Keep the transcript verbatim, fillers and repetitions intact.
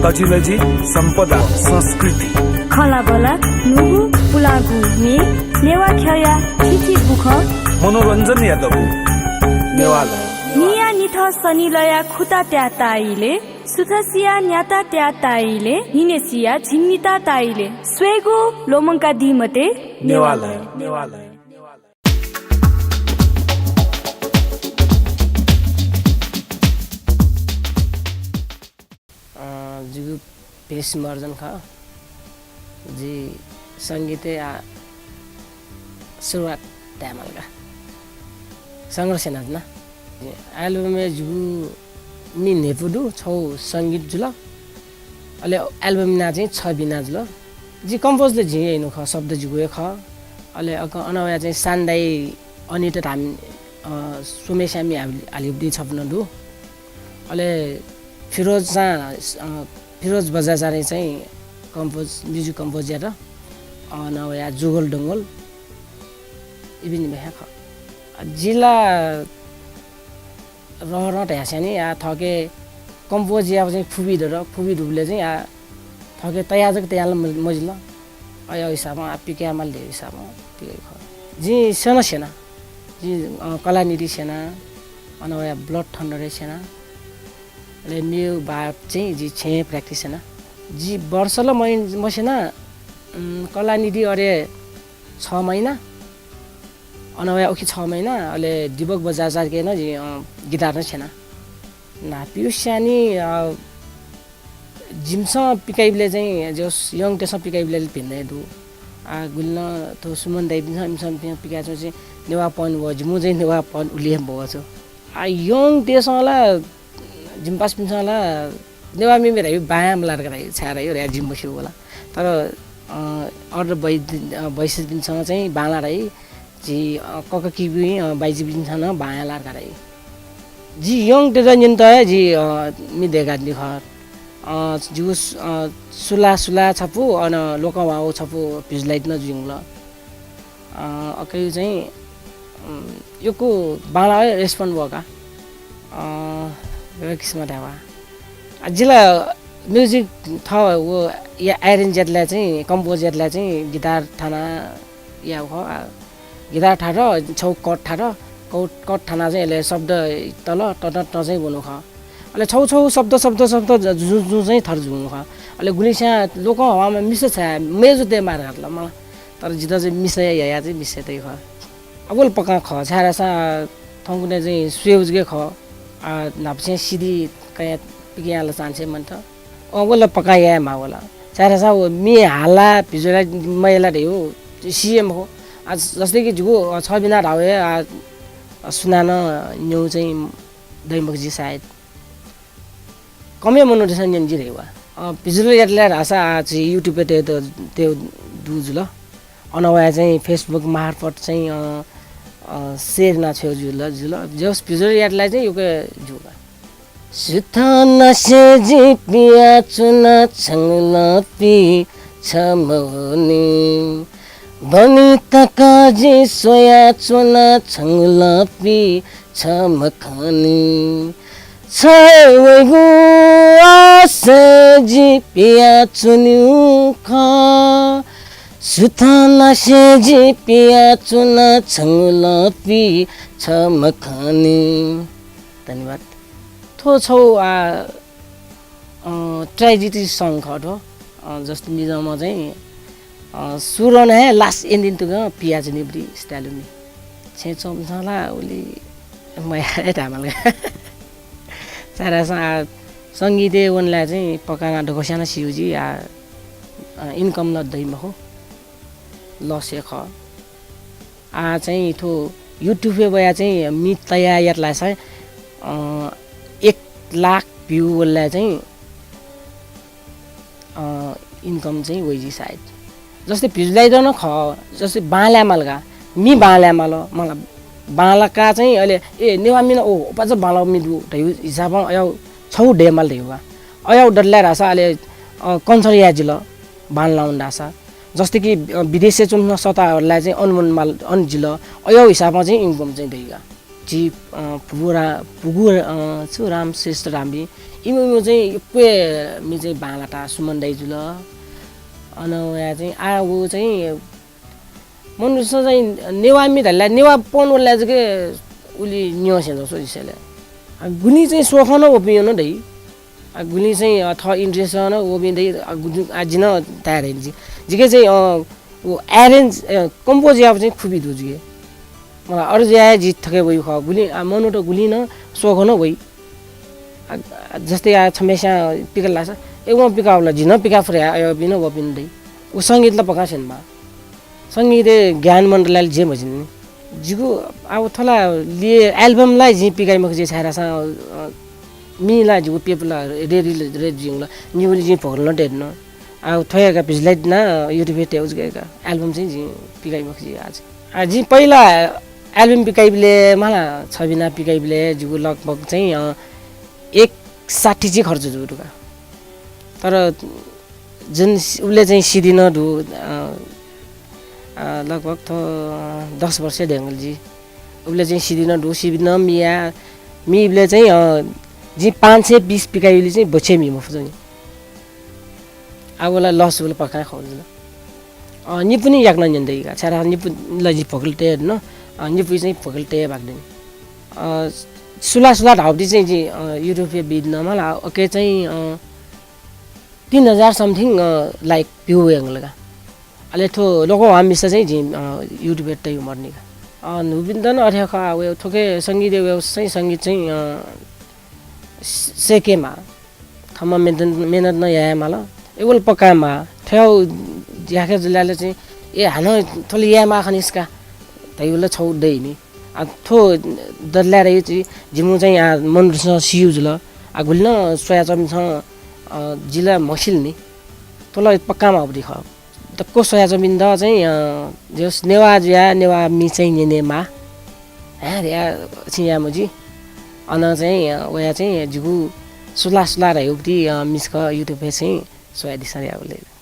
तजिलजि, सम्पदा, संस्कृति। खँल्हाबल्हा, न्हूगु पुलांगु म्ये, नेवाः ख्यःया थीथी बुखँ। मनोरञ्जनया दबू। नेवालय। न्हिया निथं सनिलया खुता त्याः ताः इलय्, सुथसिया न्याता त्याः ताः इलय्, न्हिनेसिया झिंनिता ताः इलय्। स्वयेगु ल्वःमंकादी मते। नेवालय। नेवालय। अँ, जिगु भेष महर्जन खः। जि संगीतय् आ सुरुवात धायेमाल का। संघर्ष यानाच्वना। Album-य् जिगु म्ये न्हय्‌पु दु, छगू संगीत जुल। अले album नं चाहिँ छबिना जुल। जि compose ला जिं याइनु खः, शब्द जिगु हे खः। अले अक अन वया चाहिँ सान दाइ अनिता धाम, अ, सोमेस्यामि हाल-, हालिगु दि छपु नं दु। अले फिरोज सा-, अ, फिरोज बज्राचार्य चाहिँ compose, music compose यात। अन वया जुगल डंगोल इपिं निम्ह हे खः। अ, जि ला रहरं धयास्यानि आ थःके compose याःगु चाहिँ खुबी दत, खुबी दुबलय् चाहिँ आ थःके तया जक तया ला म-, मजिल। अय् हिसाबं आ पिकया माल धयागु हिसाबं पिकया खः। जिं स्यना स्यना। जिं, अ, कलानिधि स्यना, अन वया Blood Thunder स्यना। अले मेगु बाप चाहिँ जि छेँ practice याना। जि वर्ष ला महि-, मस्यना, उम्, कलानिधि अरे छ महिना, अन वया उखि छ महिना, अले दीपक बज्राचार्यके नं जि, अ, guitar नं स्यना। न्हापां स्यानि, अ, जिमिसं पिकाइबलय् चाहिँ, जस young-तय्‌सं पिकाइबलय् भिन्न हे दु। आ, गुलिं थ्व सुमन दाइपिन्सं, इमिसं पिकाच्वंसे नेवाः पन वः, जिमिगु चाहिँ नेवाः पन उलि हे मवः छु। आ, young-तय्‌सं ला, जिमि पासापिन्सं ला नेवाः म्ये धइगु बांलाः धकाः धाइ, छाय् धाइ, जिं मस्यू वल। तर, अ, अरू वै-, अ, वैश्यपिन्सं चाहिँ बांलाः धाइ, झी, अ, ककाकिबी, अ, बाइजिपिन्सं नं बांलाः धकाः धाइ। जि young-तय्‌त न्यनेत हे जि, अ, म्ये दय्‌कादी खः। अ, जिगु सु-, अ, सुला सुला छपु, अन लोकंह्वाः छपु visualize नं जुइगु ला। अ, अकय् चाहिँ, उम्, यक्व बांलाः हे respond वः का। अ, गय् किसिमं धायेगु। आ, जि ला music थः व या arrange यात ला चाहिँ, compose यात ला चाहिँ guitar थाना याःगु खः। आ, guitar थात, छगू chord थात, chord, chord थाना चाहिँ अले शब्द तल, त, त, त चाहिँ वनु खः। अले छगू छगू शब्द, शब्द, शब्द ज-, जुं, जुं चाहिँ थर जुं खः। अले गुलिस्यां लोकंह्वाःम्ह मिसा छाय् मेजु तय् मार घात ला मला। तर जितः चाहिँ मिसा या, या, या चाहिँ मिसा तय् खः। अबल पक्का खः, छाय् धाःसा थौंकन्हय् चाहिँ स्वयेगु जक खः। आ, न्हापांनिसें CD कयाः पिकयाः ला chance हे मन्त। अ, व ला पक्का याये माः व ला। छाय् धाःसा व म्ये हाला, visualize मयाला धइगु सी हे मखु। आ, जस्तै कि जिगु, अ, छबिना धाःगु हे, आ, सुनानं न्यंगु चाहिँ दइ मखु जि सायद। कम हे मनूतय्‌सं न्यन जि धइगु। अ, visualize यात ला धाःसा आ, झी YouTube-य् तये, तये दु जुल। अन वया चाहिँ Facebook मार्फत चाहिँ, अ, अ, share याना छ्वये जुल, जुल। जस visualize यात ला चाहिँ यक्व जू का। सुथनासे जिं पियाच्वना छंगु ला पीछा मवनी। बनि तक जिं स्वयाच्वना छंगु ला पीछा मखनी। छय् वइगु आशा जिं पियाच्वनीगु खः। सुथनासे जिं पियाच्वना छंगु ला पीछा मखनी। धन्यवाद। थ्व छगू, आ, अ, tragedy song खः थ्व। अ, जस्तै मिजंम्ह चाहिँ, अ, सुरुं हे last ending तकं पियाच्वनीगु style म्ये। छेँय् च्वंपिन्सं ला उलि मयाः हे धायेमाल का। छाय् धाःसा आ, संगीतय् वनेला चाहिँ पक्का नं दक्वस्यां नं स्यू जि, आ, अ, income ला दइ मखु, loss हे खः। आ, चाहिँ थ्व YouTube-य् वया चाहिँ म्ये तयाः यात ला चाहिँ, अ, एक लाख view वल ला चाहिँ, अ, income चाहिँ वइ जि सायद। जस्तै visualizer नं खः, जस्तै बांलाये माल का, म्ये बांलाये माल, मला बांलाका चाहिँ अले, ए, नेवाः म्ये नं, ओ, अपाय्‌सकं बांलाःगु म्ये दु धइगु हिसाबं अय् छगू दयेमाल धइगु का। अय् दत ला धाःसा अले, अ, concert याये जिल, बांलाः वने धाःसा। जस्तै कि, अ, विदेशय् च्वंपिं सताः ला चाहिँ अन वने माल, अन जिल, अय् हिसाबं चाहिँ income चाहिँ दइ का। झी, अ, पुगु रा-, पुगु, अ, छु राम श्रेष्ठ रामबी, इमु, इमु चाहिँ यक्व हे मि चाहिँ बांलाता सुमन दाइ जुल। अन वया चाहिँ आ व चाहिँ मनूस चाहिँ नेवाः मि धाला, नेवाः पन वला जके उलि न्यंसे जसो जिसेले। आ, गुलि चाहिँ सोखन वपिं न दइ। आ, गुलि चाहिँ, अ, थः interest न वपिं दइ, आ, गुलि, आ, जिन तयार है जि। जिके चाहिँ, अ, व arrange, अ, compose याव चाहिँ खुबी दु जिके। मला अरु ज्या जि थके वइ खः। गुलि, आ, मनूत गुलि न सोखन वइ। आ, आ, जस्तै आ छमेस्या पिकल लासा, ए, वं पिकावला, जिन पिका फुरे, आ, अयपिं न वपिं दइ। व संगीत ला पका सेनमा। संगीत ज्ञान मण्डलले जे भजिन नि। जिगु अब थला लिए album ला जिं पिकाइ मखु जे छाय्‌धाःसा, अ, मि ला जिगु पेप ला ready, ready जिं ला निगुली जिं भोकल न dead न। आ थ्वया का भिजलाइ ना YouTube हे तेउ जगेका album चाहिँ जिं पिकाइ मखु जे आज। आ जिं पहिला album पिकाइबले मला छबिना पिकाइबले जिगु लगभग चाहिँ, अ, एक साठी जी खर्च जु दुका। तर जुन सि-, उबले चाहिँ CD न दु, अ, अ, लगभग थ्व, अ, दस वर्ष देंगल जी। उबले चाहिँ CD न दु, CD न मिया, मिबले चाहिँ, अ, जि पाँच सय बीस पिकाइबले चाहिँ बछे मि मफु चाहिँ। आ वला loss वला पका खौ जुल। अ, निपुनि याकन न्यन दइगा, छारा निपु ला जि भोकल ते न, अ, निपु चाहिँ भोकल ते बाक दनि। अ, सुला सुला धाउदी चाहिँ जि, अ, YouTube पे बिद न मला, OK चाहिँ, अ, तीन हजार something, अ, like view वयंगल का। अले थ्व लोको वामिसा चाहिँ जि, अ, YouTube पे तयु मर्निका। अ, नुबिन्दन अथे खा वे थोके संगीत वे चाहिँ संगीत चाहिँ, अ, से-, सेकेमा। थम्मा मेहनत, मेहनत न याये माला। ए वल पक्का मा। थ्व याके जुलाले चाहिँ, ए हानं थोले याये मा खनिस्का। तयु ला छौ दइ नि। आ, थ्व ददलाय् रह्यो चाहिँ जिमु चाहिँ आ, मनूसं सियु जुल। आ, गुलि न स्वयाच्वंपिन्सं, अ, जिला म्हसिल नि। थ्व ला पक्का मा बुद्धि खः। दक्व स्वयाच्वंपिन्त चाहिँ, अ, जस नेवाः जुया, नेवाः मि चाहिँ न्यने मा। ह्या, ह्या, छिं या मजि। अन चाहिँ, अ, वया चाहिँ जिगु सुला सुला रह्यो बुद्धि, अ, मिस्क YouTube हे चाहिँ स्वया दिसा या उले।